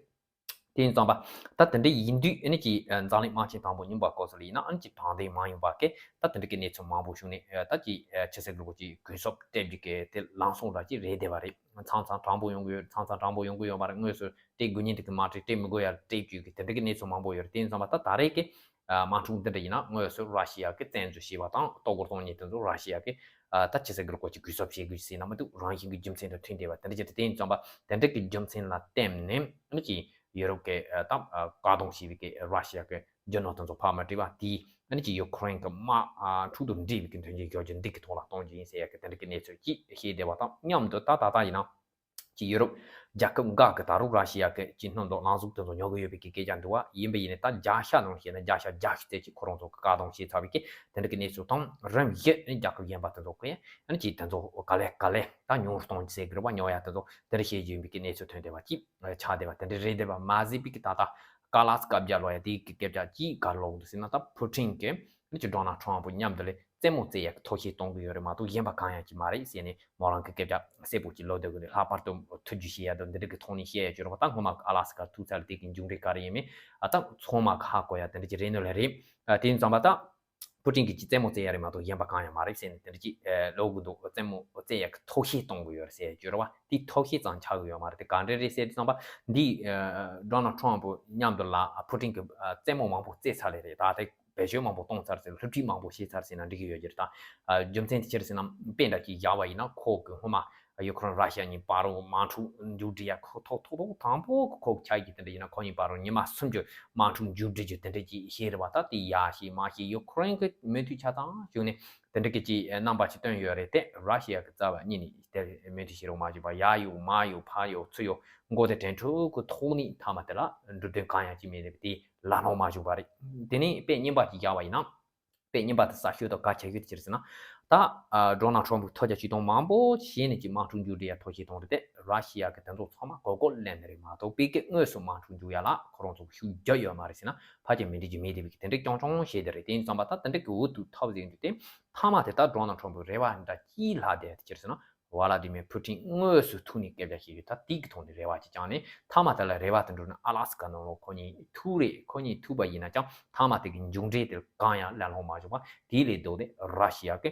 དེ་ཡིན་ཙང་པ། ད་དེ་འདྲ་ཡིན་དུས་ཨ་ནི་ཅིག་འཛམ་གླིང་དམག་ཆེན་དང་པོ་ཉིན་པ་སྐབས་སུ་ལ་ཡིན་ན་ཨ་ནི་ཅིག་དྲང་བདེན་མ་ཡིན་པ་གི་ད་དེ་འདྲ་གི་གནས་ཚུལ་མང་པོ་བྱུང་ནས་ད་ཅིག་ཆི་ཟེར་གི་རེད་གོ་ཅིག་གུས་ཞབས་སྤྲད་རྒྱུ་གི་དེ་ལངས་ཕྱོགས་འདྲ་ཅིག་རེད་བསྡད་པ་རེད། མཚམས་མཚམས་དྲང་པོ་ཡོང་གི་ཡོད། མཚམས་མཚམས་དྲང་པོ་ཡོང་གི་ཡོད་པ་རེད། དངོས་སུ་སྤྲད་དགོས་ཉེན་དེ་གི་མ་སྤྲད། སྤྲད་མི་དགོས་ཡ་སྤྲད་བཅུག་གི་དེ་འདྲ་གི་གནས་ཚུལ་མང་པོ་ཡོད་རེད། དེ་ཡིན་ཙང་པ་ད་ད་རེས་གི་དམག་འཁྲུག་འདི་འདྲ་ཡིན་ན་དངོས་སུ་ར་ཤི་ཡ་གི་བཙན་འཛུལ་བྱས་པ་དང་ལྟོ་གོས་གཏོང་མཁན་དེ་ཚོ་ར་ཤི་ཡ་གི་ད་ཆི་ཟེར་གི་རེད་གོ་ཅིག་གུས་ཞབས་བྱེད་དགོས་ཟེར་ན་མི་འདུག་རང་བཞིན་གྱི་རྒྱུ་མཚན་དང་མཐུན་བསྡད་པ་དེ་འདྲ་ཅིག་རེད། དེ་ཡིན་ཙང་པ་དེ་འདྲ་གི་རྒྱུ་མཚན་ལ་བརྟེན་ནས་ཨ་ནི་ཅིག་ཡུ་རོབ་ཀྱི་ད་བཀག་སྡོམ་བྱས་པའི་གི་ར་ཤི་ཡ་གི་རྒྱུ་ནོར་དེ་ཚོ་ཕར་མ་སྤྲད་པ་དེས་ཨ་ནི་ཅིག་ཡུ་ཁུ་རེན་གྱི་དམག་འཁྲུག་དང་འབྲེལ་བའི་གི་མཐུན་རྐྱེན་སྦྱོར་རྒྱུ་འདི་གི་ཐོག་ལ་གཏོང་རྒྱུ་ཡིན་ཟེར་ཡ་གི་དེ་འདྲ་གི་གནས་ཚུལ་ཅིག་བཤད་བསྡད་པ་དང་མཉམ་དུ་ད་ད་ལྟ་ཡིན་ན། ཅིག་ཡུ་རོབ་རྒྱལ་ཁབ་འགའ་གི་ད་རུང་ར་ཤི་ཡ་གི་ཅིག་སྣུམ་དང་རླངས་གཟུགས་དེ་ཚོ་ཉོ་གི་ཡོད་པའི་གི་སྐད་ཆ་འདུག་བ། ཡིན་པ་ཡིན་ནའི་ད་བརྒྱ་ཆ་ནང་བཤད་ན་བརྒྱ་ཆ་བརྒྱད་ཅུ་ཙམ་ཅིག་ཁོ་རང་ཚོ་གི་བཀག་སྡོམ་བྱས་ཚར་བའི་གི་དེ་འདྲ་གི་གནས་ཚུལ་དང་རིམ་བཞིན་རྒྱལ་ཁབ་གཞན་པ་དེ་ཚོ་གི་ཨ་ནི་ཅིག་དེ་ཚོ་ག་ལེ་ག་ལེ་ད་ཉུང་རུ་གཏོང་རྒྱུ་ཟེར་གི་རེད་བ། ཉོ་ཡ་དེ་ཚོ་དེ་འདྲ་བཤད་རྒྱུ་ཡིན་པའི་གི་གནས་ཚུལ་ཐོན་བསྡད་པ་ཅིག་ཆགས་བསྡད་པ་དེ་འདྲ་རེད་བསྡད་པ་མ་ཟད་པའི་གི་ད་ལྟ་ཀ་ལགས་སྐབས་རྒྱ་ལོ་ཡ་དེའི་གི་སྐད་ཆ་ཅིག་ག་རེ་ལབ་འདུག་ཟེར་ན་ད་ཕུ་ཀྲིན་གི་ཨ་ནི་ཅིག་ཌོ་ནལ་ཊམ་ཕུ་མཉམ་དུ་ལས་རྩེད་མོ་རྩེ་ཡག་གི་ཐབས་ཤེས་གཏོང་གི་ཡོད་རེད་མ་གཏོགས་གཞན་པ་གང་ཡང་ཅིག་མ་རེད་ཟེར་ནས་མོ་རང་གི་སྐད་ཆ་གསལ་པོ་ཅིག་ལབ་སྡོད་ཀྱི་འདུག་ལྷག་པར་དུ་ཐུགས་རྒྱུས་བཤད་ཡ་དང་འདི་འདྲ་གི་ཐོག་ནས་བཤད་ཡ་ཅིག་རེད་པ། ད་སྔོན་མ་ཨ་ལ་སི་ཀ་ཐུག་ཚར་ལ་དེ་གི་མཇུག་འབྲས་ག་རེ་ཡིན་མིན་ཨ་ད་ཚང་མ་གི་ཧ་གོ་ཡ་དེ་འདྲ་ཅིག་རེད་ནོ་ལ་རེད། ཨ་དེ་ཡིན་ཙང་པ་ད་ཕུ་ཀྲིན་གྱིས་ཅིག་རྩེད་མོ་རྩེ་ཡ་རེད་མ་གཏོགས་གཞན་པ་གང་ཡང་མ་རེད་ཟེར་ནས་དེ་འདྲ་ཅིག་ལབ་གི་འདུག་རྩེད་མོ་རྩེ་ཡ་གི་ཐབས་ཤེས་གཏོང་གི་ཡོད་རེད་ཟེར་ཡ་ཅིག་རེད་པ། དེ་ཐབས་ཤེས་ཙམ་ཆགས་གི་ཡོད་མ་རེད། དེ་ག་འདྲ་རེད་ཟེར་དུས་ཙམ་པ་འདི་ཌོ་ནལ་ཊམ་ཕུ་མཉམ་དུ་ལ་ཕུ་ཀྲིན་གྱིས་རྩེད་མོ་མང་པོ་རྩེ་ཚར་ལེ་རེད། ད་དེ་བེད་སྤྱོད་མང་པོ་གཏོང་ཚར་ཟེར་སློབ་ཁྲིད་མང་པོ་བྱས་ཚར་ཟེར་ན་འགྲིག་གི་ཡོད་ཀྱི་རེད། ད་རྒྱུ་མཚན་དེ་ཅི་རེད་ཟེར་ན་དཔེ་འདྲ་ཅིག་བཞག་པ་ཡིན་ན་ཁོ་གི་སྔོན་མ་ཡུ་ཁུ་རེན་ར་ཤི་ཡ་གཉིས་བར་དུ་དམག་འཁྲུག་མཇུག་སྒྲིལ་ཡ་ཁོ་ཐོག་ཐོག་ཐོག་དང་པོ་ཁོ་ཆགས་ཀྱི་དེ་འདྲ་ཡིན་ན་ཁོ་གཉིས་བར་དུ་ཉི་མ་སུམ་ཅུ་དམག་འཁྲུག་མཇུག་སྒྲིལ་རྒྱུ་དེ་འདྲ་ཅིག་བཤད་རེད་བ། ད་དེ་ཡ་བཤད་མ་བཤད་ཡུ་ཁུ་རེན་གྱི་མོས་མཐུན་ཆ་ཚང་བྱུང་ནས་དེ་འདྲ་གི་ཅིག་རྣམ་པ་ཅིག་སྟོན་ཡོད་རེད་དེ། ར་ཤི་ཡ་གི་རྩ་བ་ཉིད་ནས་དེ་མོས་མཐུན་བྱེད་རོགས་མ་བྱེད་པ་ཡ་ཡོད་མ་ཡོད་ཕ་ཡོད་ཚུར་ཡོད་མགོ་དེ་དྲན་འཕྲུལ་གྱི་ཐོག་ནས་མཐའ་མ་དེ་ལ་འགྲུབ་དོན་གང་ཡང་ཅིག་མེད་རེད་པ། དེ་ལ་ནོར་མ་བྱུང་བ་རེད། དེ་ནས་དཔེ་རྙིང་པ་ཅིག་བཞག་པ་ཡིན་ན། པའི་རྙིང་པ་དེ་གསར་ཤོས་དང་ག་ཆ་ཤོས་དེ་ཅི་རེད་ཟེར་ན། ད་ཨ་ཌོ་ནལ་ཊམ་ཕུ་ཐོ་རྒྱ་ཆེ་གཏོང་མང་པོ་བྱས་ནས་ཀྱི་དམག་འཁྲུག་མཇུག་སྒྲིལ་ཡ་ཐབས་ཤེས་གཏོང་རེད་དེ། ར་ཤི་ཡ་གི་དེ་ཚོ་ཚང་མ་མགོ་སྐོར་ལེན་ནི་རེད་མ་གཏོགས། པེ་ཀེ་དངོས་སུ་དམག་འཁྲུག་མཇུག་ཡ་ལ་ཁོ་རང་ཚོ་ཤུགས་རྒྱབ་ཡོད་མ་རེད་ཟེར་ན། ཕལ་ཆེར་མི་འགྲིག་རྒྱུ་མེད་དེ་བས་ཀྱི་དེ་འདྲའི་རྐྱང་རྐྱང་བཤད་དེ་རེད། དེ་ཡིན་ཙམ་པ་ད་དེ་འདྲའི་གི་འུ་ཐུག་ཐབས་ཟིན་རྒྱུ་དེ། མཐའ་མ་དེ་ད་ཌོ་ནལ་ཊམ་ཕུ་རེ་བ་འདྲ་ཅི་ལྷག་བསྡད་དེ་ཅི་རེད་ཟེར་ན། ཝ་ལ་དི་མིར་ཕུ་ཊིན་དངོས་སུ་ཐུག་ནས་སྐད་ཆ་བཤད་རྒྱུ་ད་དེ་གི་ཐོག་ནས་རེ་བ་ཅིག་བཅངས་ནས། མཐའ་མ་དེ་ལ་རེ་བ་དེ་འགྲུབ་ན་ཨ་ལ་སི་ཀ་ནང་ལོགས་ཁོ་གཉིས་ཐུག་རེད། ཁོ་གཉིས་ཐུག་པ་ཡིན་ན་ཀྱང་མཐའ་མ་དེ་གི་མཇུག་འབྲས་དེ་གང་ཡང་གླེང་སློང་མ་བྱུང་བ། དེ་ལས་ལྡོག་སྟེ་ར་ཤི་ཡ་གི་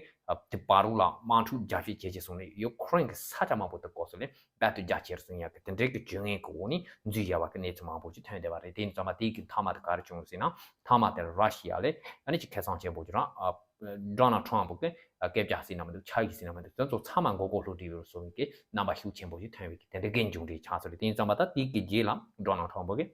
དེ་བར་ལ་དམག་འཁྲུག་རྒྱ་སྐྱེད་བྱེད་ཅེས་གསུངས་ནས། ཡུ་ཁུ་རེན་གི་ས་ཆ་མང་པོ་དེ་སྐོར་སུ་ལས་རྦད་དེ་རྒྱ་ཆེར་སོང་ཡ་གི་དེ་འདྲའི་གི་བྱུས་ངན་གི་འོག་ནས་འཛུལ་ཡ་བ་གི་གནས་ཚུལ་མང་པོ་ཅིག་ཐོན་བསྡད་པ་རེད། དེ་ཡིན་ཙམ་པ་དེ་གི་མཐའ་མ་དེ་ག་རེ་བྱུང་ཟེར་ན། མཐའ་མ་དེར་ར་ཤི་ཡ་ལས་ཨ་ནི་ཅིག་ཁེ་བཟང་ཆེན་པོ་ཅིག་རང་ཨ་ཌོ་ནལ་ཊམ་ཕུ་གི་སྐད་ཆ་ཟེར་ན་མི་འདུག་ཕྱག་ཡིག་ཟེར་ན་མི་འདུག་དེ་ཚོ་ཚང་མ་མགོ་སྐོར་ལྷུག་བྲིས་པའི་སོ་གི་རྣམ་པ་ཤུགས་ཆེན་པོ་ཞིག་ཐོན་བའི་གི་དེ་འདྲ་གི་མཇུག་འབྲས་ཆགས་ཚར་རེད། དེ་ཡིན་ཙམ་པ་ད་དེ་གི་རྗེས་ལ་ཌོ་ནལ་ཊམ་ཕུ་གི་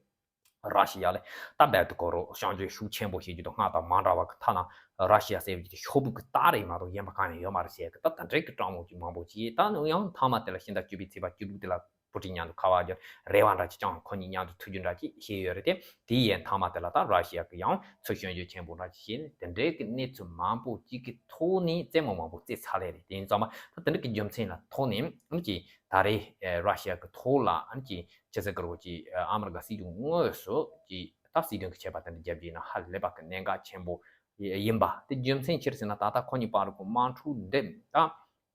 ར་ཤི་ཡ་ལས་ད་རྦད་དེ་ཁོ་རང་བྱམས་སྐྱོང་ཤུགས་ཆེན་པོ་བྱེད་རྒྱུ་དང་། སྔར་དང་མ་འདྲ་བ་གི་ཐ་ན་ར་ཤི་ཡ་ཟེར་བའི་དེ་ཤོག་བུ་གི་རྟགས་རེད་མ་གཏོགས་གཞན་པ་གང་ཡང་ཡོད་མ་རེད་ཟེར་གི་ད་དེ་འདྲའི་གི་སྤྲང་མོ་ཅིག་མང་པོ་ཅིག་ད་ནི་ཡང་མཐའ་མ་དེ་ལ་ཕྱི་ཟླ་བཅུ་པའི་ཚེས་པ་བཅུ་དྲུག་དེ་ལ་པུ་ཊིན་མཉམ་དུ་ཁ་པར་བརྒྱབ། རེ་བ་འདྲ་ཅིག་བཅངས། ཁོ་གཉིས་མཉམ་དུ་ཐུག་རྒྱུ་འདྲ་ཅིག་བཤད་ཡོད་རེད་དེ། དེ་ཡི་མཐའ་མ་དེ་ལ་ད་ར་ཤི་ཡ་གི་ཡང་ཚུར་སྐྱོན་བརྗོད་ཆེན་པོ་འདྲ་ཅིག་བྱས་ནས་དེ་འདྲའི་གི་གནས་ཚུལ་མང་པོ་ཅིག་གི་ཐོག་ནས་རྩེད་མོ་མང་པོ་རྩེ་ཚར་ལེ་རེད། དེ་ཡིན་ཙང་མ་ད་དེ་འདྲ་གི་རྒྱུ་མཚན་ལ་ཐོག་ནས་ཨ་ནི་ཀྱི་ད་རེས་ཨེ་ར་ཤི་ཡ་གི་ཐོག་ལ་ཨ་ནི་ཀྱི་ཅི་ཟེར་དགོས་རེད་ཀྱི་ཨ་མི་རི་ཀ་སྲིད་གཞུང་དངོས་སུ་ཀྱི་ད་སྲིད་དོན་གི་ཆད་པ་དེ་འདྲ་བརྒྱབ་རྒྱུ་ཡིན་ན་ཧ་ལས་པ་གི་གནད་འགག་ཆེན་པོ་ཡིན་པ་དེ་རྒྱུ་མཚན་ཅི་རེད་ཟེར་ན། ད་ལྟ་ཁོ་གཉིས་བར་གི་དམག་འཁྲུག་འདི་ད་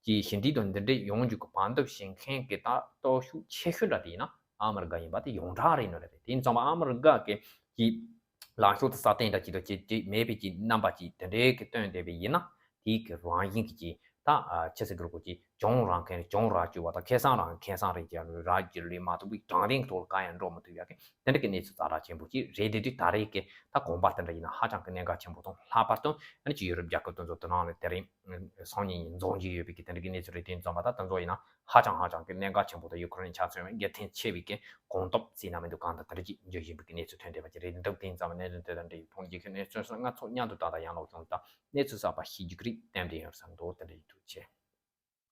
ཀྱི་ཞི་འགྲིག་དང་འདི་འདྲའི་ཡོང་རྒྱུ་གི་བར་འདུམ་བྱེད་མཁན་གྱི་ད་སྟོབས་ཤུགས་ཆེ་ཤོས་འདྲ་དེ་ཡིན་ན་ཨ་མི་རི་ཀ་ཡིན་པ་དེ་ཡོངས་གྲགས་རེད་ནོ་རེད། དེ་ཡིན་ཙང་མ་ཨ་མི་རི་ཀ་གི་ཀྱི་ལངས་ཕྱོགས་དེ་སྲ་བརྟན་འདྲ་ཅིག་དང་ཅིག་ཅིག་མེད་པའི་ཀྱི་རྣམ་པ་ཅིག་དེ་འདྲའི་གི་སྟོན་བསྡད་པ་ཡིན་ན། དེའི་གི་རང་བཞིན་གྱི་ཀྱི་ད་ཨ་ཅི་ཟེར་དགོས་རེད་ཀྱི་གྱོང་རག་མཁན་གྱོང་རག་བཅུག་པ་དང་། ཁེ་བཟང་རག་མཁན་ཁེ་བཟང་རག་བཅུག་པ་རག་རྒྱུ་ལས་མ་གཏོགས་པའི་དྲང་བདེན་གྱི་ཐོག་ལ་གང་ཡང་འགྲོ་མི་ཐུབ་ཡ་གི་དེ་འདྲ་གི་གནས་ཚུལ་ཛ་དྲག་ཆེན་པོ་ཅིག་རེད། དེ་དུས་ད་རེས་ཀྱི་ད་གོམ་པ་དེ་འདྲ་ཡིན་ན་ཧ་ཅང་གི་གནད་འགག་ཆེན་པོ་དང་། ལྷག་པར་དུ་ཨ་ནི་ཀྱི་ཡུ་རོབ་རྒྱལ་ཁབ་དེ་ཚོ་དེ་ནང་ནས་དེ་རིང་སང་ཉིན་ཉིན་འཛོམས་ཀྱི་ཡོད་པའི་གི་དེ་འདྲ་གི་གནས་ཚུལ་རེད། དེ་ཡིན་ཙང་མ་ད་དེ་ཚོ་ཡིན་ན་ཧ་ཅང་ཧ་ཅང་གི་གནད་འགག་ཆེན་པོ་དང་། ཡུ་ཁུ་རེན་ཆ་མཚོན་པའི་གལ་གནད་ཆེ་བའི་གི་གོམ་སྟབས་ཟེར་ན་མི་འདུག་གང་དང་དེ་འདྲ་ཅིག་འཇོག་བཞིན་པའི་གི་གནས་ཚུལ་ཐོན་བསྡད་པ་ཅིག་རེད་འདུག་དེ་ཡིན་ཙང་མ་གནད་དོན་དེ་དང་འབྲེལ་བའི་ཐོག་ནས་རྒྱལ་ཁབ་གནས་ཚུལ་སོགས་ང་ཚོ་མཉམ་དུ་ཏག་ཏག་ཡང་ལོག་བྱུང་དང་། གནས་ཚུལ་གསར་པ་ཤེས་རྒྱུ་གི་རིགས་ཏན་ཏན་ཡོད་བསམ་འདུག་དེ་འདྲ་ཡིན། ཐུགས་རྗེ་ཆེ།